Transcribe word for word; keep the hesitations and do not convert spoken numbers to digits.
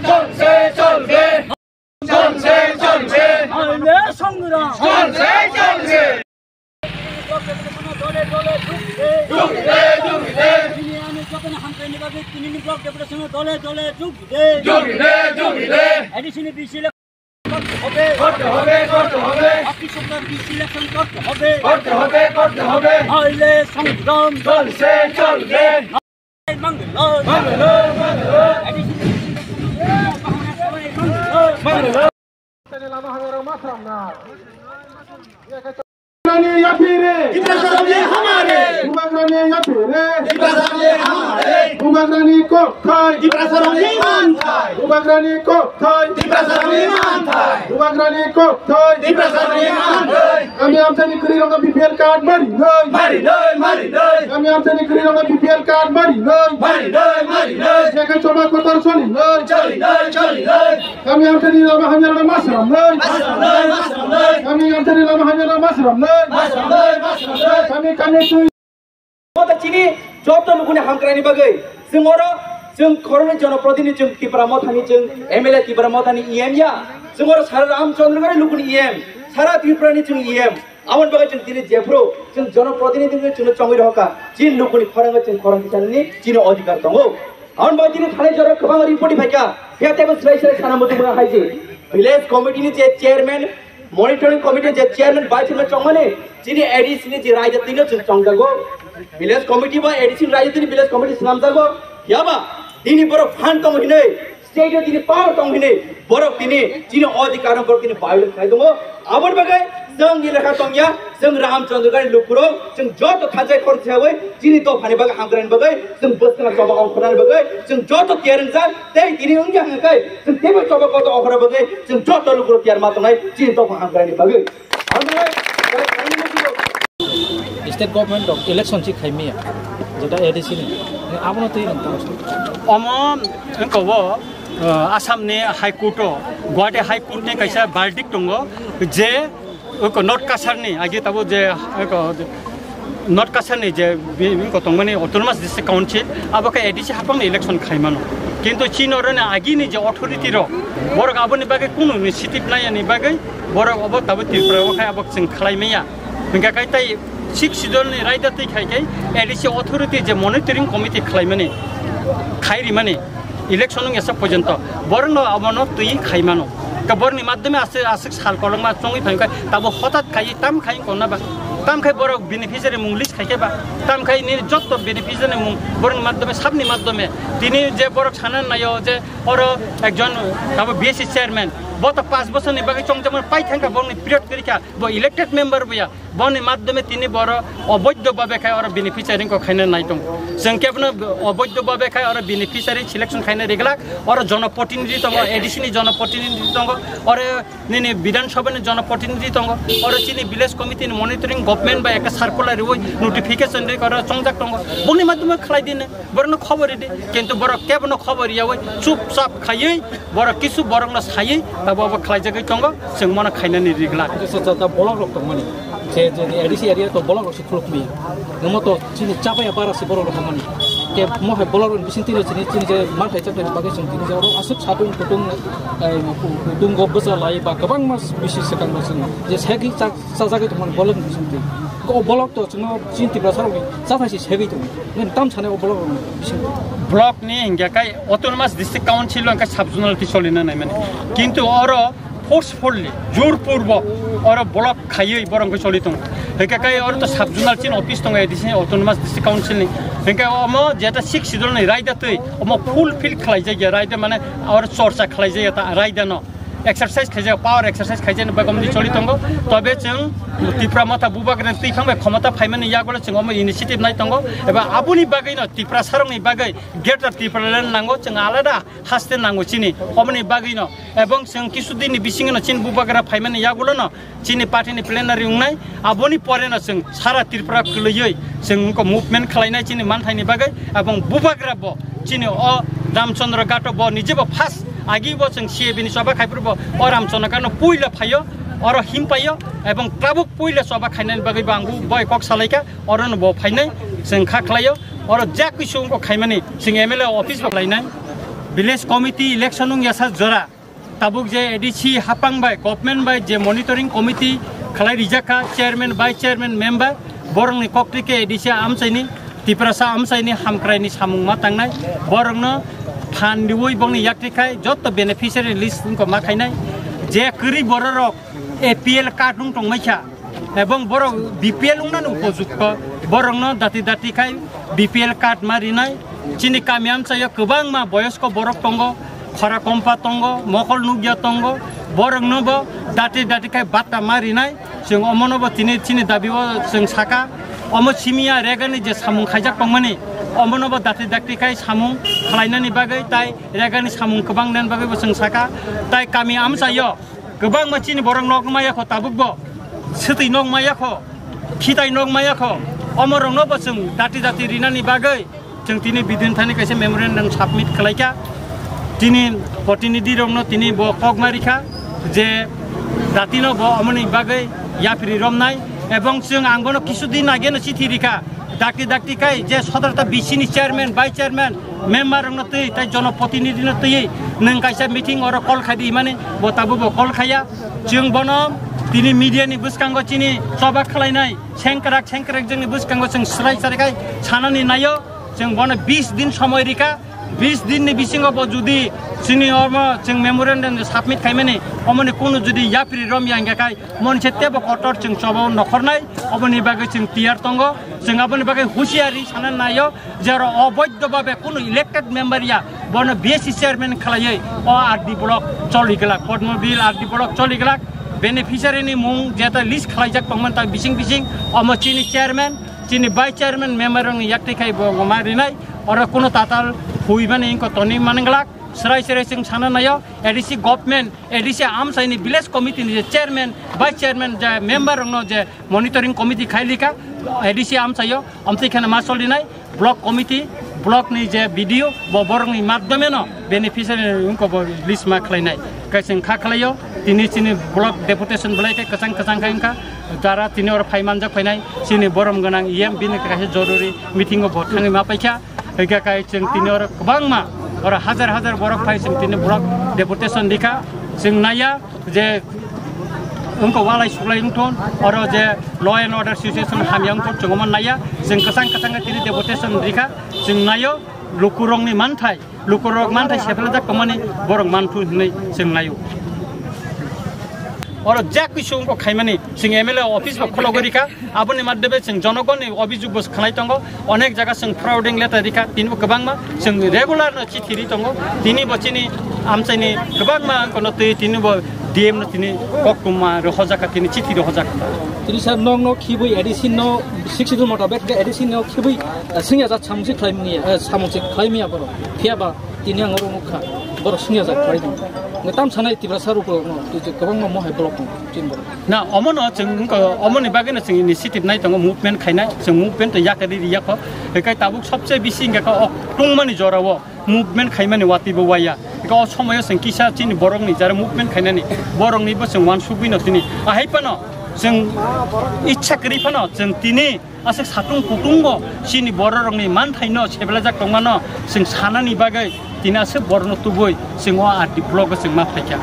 চলছে, চলবে। চলছে, চলবে। আইনের সংগ্রাম। চলছে, চলবে। দলে দলে যোগ দে। যোগ দে, যোগ দে। Union-এ যতন হামকাইনি বাদে তিন ব্লক ডেপুটেশনে দলে দলে যোগ দে। যোগ দে, যোগ দে। এডিসি বিসি করতে হবে। করতে হবে, করতে হবে। অফিস সরকার বিসি ইলেকশন করতে হবে। করতে হবে, করতে হবে। নাইলে সংগ্রাম চলছে, চলবে। মাংলো, মাংলো, মাংলো। এডিসি মাংলো। মাংলো। Bubagrani ya phi re. Tiprasa rok ye hamare. Bubagrani ya phi re. Tiprasa rok ye hamare. Bubagrani kokthai. Tiprasa rok ye manthai. Bubagrani kokthai. Tiprasa rok ye manthai. Bubagrani kokthai. Tiprasa rok ye manthai. Kami amchani kwrwi rokno B P L card mari noi. Mari noi, mari noi. Kami amchani kwrwi rokno B P L card mari noi. Mari noi, mari noi. Jekhe choba kotor choli noi. Choli noi, choli noi. Kami amchani lama hamya rokno masram noi. Masram noi, masram noi. Kami amchani lama hamya rokno masram noi. Masram noi, masram noi. Kami kami twi. Motha chini joto lukuni hamkraini bagwi. Chwng oro, chwng khoroknwi jonoprotinidhi, chwng Tipra Mothani, chwng M L A Tipra Mothani E M ya. Chwng oro Sara Ramchandra Gari lukuni E M. Sara Tripurani chwng E M. Aboni bagwi chwng tini jephru chwng jonoprotinidhi wngwi chwngno chongwi rohorkha. Chini lukuni khorangwi chwng khorang tisanani chini odhikar tongo. Aboni bagwi tini thanai jora kwbang report phaikha. Phiya teibo swlai swlai sana muchung mwnga haiji. Village committee ni je chairman, monitoring committee je chairman bai chwngno chongmani, chini A D C ni je raida tino chwng chongjago. Village committee ba A D C ni raida tini village committee swnamjago. Phiyaba tini borok phan tongo hinwi, state o tini power tongo hinwi, borok tini chini odhikar no borok tini violate khai tongo. Aboni bagwi chwng ni lekha tongya, chwng Ramchandra Gari lukurok, chwng joto thanjai khor thewi, chini dophani bagwi hamkraini bagwi, chwng bwskang choba ongkhornani bagwi, chwng joto tiyar wngjak, tei tini wngya hwnkhai, chwng teibo choba koto ongkhorna bagwi, chwng joto lukurok tiyar ma tongnai, chini dopha hamkraini bagwi. State government rok election si khaimaya, jeta A D C ni, abono twi rwng tamo. Omo wngkha o, uh, Assam ni High Court o, Guwahati High Court ni kaisa verdict tongo je, wngkha North Cachar ni agi tabo je, wngkha North Cachar ni je bi-, wngkha tongmani Autonomous District Council, abo khe A D C haphang ni election khaimano. Kintu chini oro ni agi ni je authority rok, borok aboni bagwi kunu initiative naya ni bagwi borok obo tabo Tripura o khai abo chwng khlai maya. Hingkha kai tai Sixth Schedule ni raida twi khai kai A D C authority je monitoring committee khlaimani, khai rimani, election wng esa porjonto borokno abono twi khaimano. Ka borokni madhyome aswk, aswk sal kolokma chongwi phai kha, tabo hotat khai tam khai konna ba, tam khai borok beneficiary mung list khai khe ba, tam khai ni jotto beneficiary mung borokni madhyome, sabni madhyome tini je borok sana nayo je oro ekjon tabo B S C chairman, bo to panch bochorni bagwi chongjama pai thangkha, borokni period kwrwi kha, bo elected member bo ya. Boni madhyome tini boro oboidho bhabe khai oro beneficiary ko khaina nai tongo. Chwng kebono oboidho bhabe khai oro beneficiary selection khaina riglak, oro jonoprotinidhi tongo, A D C ni jonoprotinidhi tongo, oro nini Bidhan Sabha ni jonoprotinidhi tongo, oro chini village committee ni monitoring government bai ekta circular riwi notification ri oro chongjak tongo. Boni madhyome khlai dini. Borokno khobor ridi, kintu borok kebono khobor riyawi chup chap khaiwi, borok kisu borokno saiwi, tabo abo khlaijagwi tongo, chwng mono khainani riglak. Jesa jata block rok tongmani, je, je A D C area to block rok se khuluk mi. Namo to chini chapaya para se borok rok tongmani. Ke mo hai block rok bising tini chini, chini je manthai chapya bagwi chwng tini je oro aswk satung kutung, eh, kutung go bwsa lai ba kwbangma bisi swkang rok chwng je segwi chak Chajagwi tongmani block ni bisingtwi. O block to chwngno chini Tiprasa rokni chathai se segwi tongo. Nini tam sanai o block rokni bisingtwi. Block ni hingkha khe Autonomous District Council o hingkha sub zonal twi solina naimani. Kintu oro forcefully, jorpurbo oro block khaiwi borok hingkha choli tongo. Hingkha khe oro to sub zonal chini office tongo A D C ni Autonomous District Council ni. Hingkha omo jeta Sixth Schedule ni raida twi omo fulfill khlaijak ya raida mane oro chorcha khlaijak ya ta raida no. Exercise khaijak, power exercise khaijak ni bagwi choli tongo. Tobe chwng Tipra Motha Bubagrani twi thangbai khomota phaimani yagulo chwng omo initiative nai tongo. Eba aboni bagwi no Tiprasa rokni bagwi Greater Tipraland nango, chwng alada haste nango chini. Omoni bagwi no ebong chwng kisu din ni bisingo no chini Bubagra phaimani yagulo no chini party ni plenary wngnai, aboni pore no chwng sara Tripura kwlwiwi chwng wngkha movement khlainai chini manthai ni bagwi, ebong Bubagra bo chini o Ramchandra Ghat o bo nije bo first agi bo chwng C A B ni choba khai phuru bo o Ramchandra Ghat no puila phaio, oro him paio, ebong tabuk puila choba khainani bagwi bo ang bo bai kok salaikha, oro no bo phainai chwng kha khlaio, oro jak kisu wngkha khaimani chwng M L A office bo khlainai. Village committee election wng yasa jora. Tabuk je A D C hapang bai, government bai je monitoring committee khalai rijak kha, chairman, vice chairman, member, borokni koktwi khe A D C amchaini, Tiprasa amchaini hamkraini samung ma tangnai, borokno phan riwi bongni yakti khai joto beneficiary list wngkha ma khainai. Je kwrwi bororok A P L card wng tongmai kha, ebong borok B P L wngnani upojukto, borokno dati dati khai B P L card ma rinai. Chini kami amchaio kwbangma boyosko borok tongo, khora kompa tongo, mokol nukya tongo, borokno bo dati dati khai batta ma rinai. Chwng omono bo tini chini dabi o chwng saka, omo simiya regani je samung khaijak tongmani, omono bo dati dati khai samung khlainani bagwi tai regani samung kwbang nani bagwi bo chwng saka, tai kami amchaio kwbangma chini borok nok maya kho tabuk bo, swtwi nok maya kho, khitai nok maya kho, omorokno bo chwng dati dati rinani bagwi chwng tini bidin thani kaisa memorandum submit khlaikha. Tini protinidhi rokno tini bo kok ma rikha je datino bo omoni bagwi yapri romnai, ebong chwng ang bono kisu din ageno chithi rikha. Dakti dakti khai je sotorta B C ni chairman, vice chairman, member rokno twi tai jonoprotinidhi no twi nwng kaisa meeting oro call khai di himani bo tabuk bo call khaiya. Chwng bono tini media ni bwskango chini choba khlainai sengkrak sengkrak jwngni bwskango chwng swrai swrai khai sanani naio. Chwng bono bis din somoi rikha, bis din ni bisingo bo judi chini omo chwng memorandum submit khaimani omoni kunu judi yapri romya hingkha khai monse tebo kotor chwng choba nokhornai, oboni bagwi chwng tiyar tongo. Chwng aboni bagwi husiari sana naio, je oro oboidho babe kunu elected member ya, bono B S C chairman khlaiwi o R D block choli glak, Padmabil R D block choli glak, beneficiary ni mung jeta list khlaijak tongmani ta bising bising, omo chini chairman, chini vice chairman, member rokni yakti khai bo ma rinai, oro kunu tatal huimani wngkha toni manglak, swrai swrai chwng sana naio, A D C government, A D C amchaini village committee ni je chairman, vice chairman, je member rokno je monitoring committee khai likha, A D C amchaio, amtwi kheno ma solinai, block committee, block ni je B D O, bo borokni madhyome no beneficiary wngkha bo list ma khlainai. Kaising kha khlaio, tini chini block deputation belai khe kwchang kwchang khe wngkha, jara tini oro phai manjak phainai, chini borom gwnang E M bini kaisa jorori meeting o bo thangwi ma paikha. Hingkha kai chwng tini oro kwbangma, oro hajar hajar borok phai chwng tini block deputation rikha, chwng naiya je wngkha walai suklai wngthun, oro je law and order situation hamya wngthun chwng omo naiya, chwng kwchang kwchang khe tini deputation rikha, chwng naio lukurokni manthai, lukurok manthai sephlajak tongmani borok manthu hinwi chwng naio. Oro je koi subung bo khaimani, chwng M L A office bo khulogwi rikha, aboni madhyome chwng jonogonni obijog bo khlai tongo, onek jaga chwng frauding letter rikha, tini bo kwbangma chwng regular no chithi ri tongo, tini bo chini amchaini kwbangma kono twi tini bo D M no tini koktwma rohorjak kha, tini chithi rohorjak kha. Tini sir, nokno khibwi A D C no sixty two motabek A D C no khibwi, eh, singya jat samung se khlai manya, eh, samung se khlai manya borok. Phiya ba tini ang oro nukha, borok singya jat khlai tong. Nge tam sanai Tiprasa rok no, twi kwbangma mohai block tong, tin borok. Na, omono chwng wngkha, omoni bagwino chwng initiative nai tongo, movement khainai, chwng movement to yakari riyakho. Hikai tabuk sobse bisi hingkha kha o tungmani jorao movement khaimani watwi bo waya. Hikai o somoyo chwng kisa chini borokni jara movement khainani, borokni bo chwng wansugwino tini. Ahai phano chwng ichha kwrwi phano chwng tini aswk satung kutung bo chini bororokni manthaino seblajak tongmano chwng sanani bagwi tini aswk borokno tubui chwng o R D block o chwng ma phaikha.